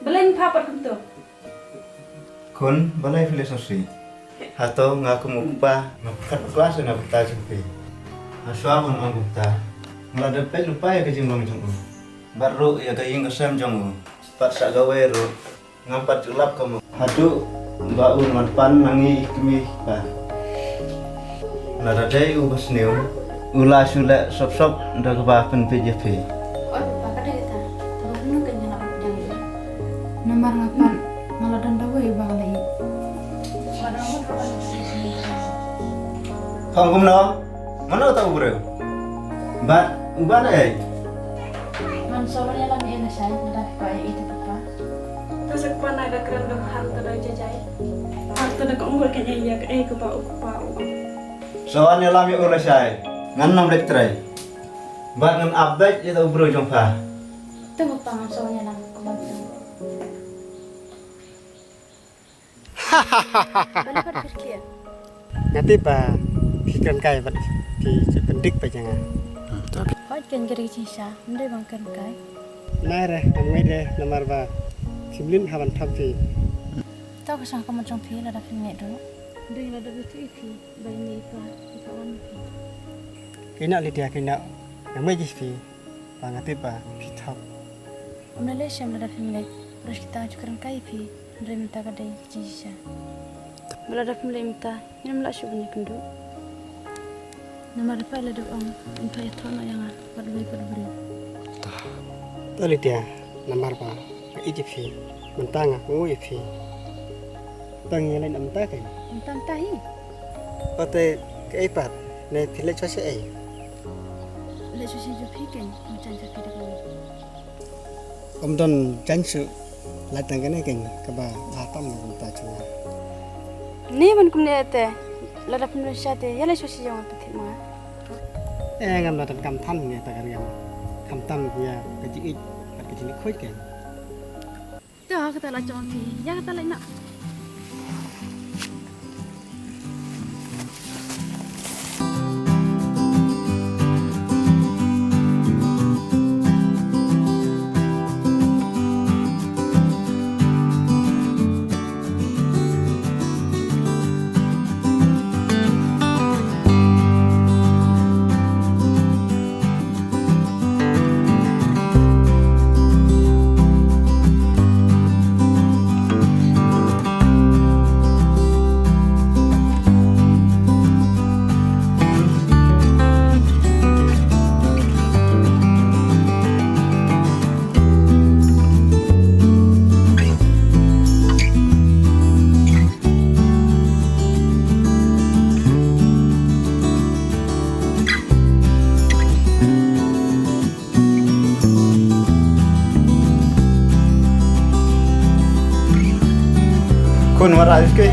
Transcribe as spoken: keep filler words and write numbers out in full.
Balei pha pat kumto? Khun, balei phi leh sngewsih? Hato nga kum u kpa, nga pyrkhat bakla seh na bynta jong phi. Hashwa ban ong kumta, nga la dep peit lypa ïa ka jinglong jong u, bad ruh ïa ka ïing ka sem jong u. Bad sa kawei ruh, ngam pat ju lap kumno haduh ba un wan pan na ngi i kmie i kpa. Lada dei u basniew, u la shu leh sop sop da kaba pynbeit ïa phi. Oi papa, ka dei kata. Tang kumno kein nga la pdiang ïa u? Namar nga pat nga la don da uwei uba nga la ïeit. Pha ong kumno? Mano uta u briew? Bad uba naei? Ngan sa wan ïalam ïa u lashai, lada phi kwah ïa i te papa. To sa kpa na ka kren ka bha, to da jajai. Bad to da ka ong bad ka ïa kaei kaba u kpa u ong. Sa wan ïalam ïa u lashai. Ngan ym leit trei. Bad ngan ap beit ïa uta u briew jong pha. To papa, ngan sa wan ïalam kumno. Balei pat phi khia? Nga tip ba phi kren kai bad phi ju pyndik beit ïa nga. Hooid, kein ka dei ka jingshisha, ym dei ban kren kai. Nai re, ngam ngeit re, namar ba phim leit ha ban thap phi. To ka shong ha ka mut jong phi, lada phim ngeit ruh. Dei lada phi ïathuh ïa phi ba ïa i pa i pa wan ïa phi. Kynnoh Lydia, kynnoh, ngam ngeit ïa phi. Ba nga tip ba phi thap. Ym lei lei shem lada phim ngeit, ruh kita ju kren kai ïa phi, hynrei mynta ka dei ka jingshisha. Ba lada phim leit mynta, ngin ym lah shuh ban ïakynduh. Namar da phi la dep ong, phin ïathoh noh ïa nga, bad uwei pat u briew. To Lydia, namar ba nga ïeit ïa phi, mynta nga kohnguh ïa phi. Tang ïa leit na mynta kein. Mynta mynta hi. Pat te kaei pat, ne phi leit shuwa shaei? Leit shuwa sha jong phi kein, ym jan sha phi da kawei. Ym don jan shuh, lait tang kane kein kaba la tam na ka bynta jong nga. Ne ban kumne te, lada phim leit shuwa te, ïa leit shuwa sha jong phi te ma. Eh, ngam da donkam than ïa kata ka riam. Khamtam ïa ka jingïeit bad ka jingïeit khuid kein. To, kata la jong phi. Ïa kata la ïa na. Khun, wat la ïa skei.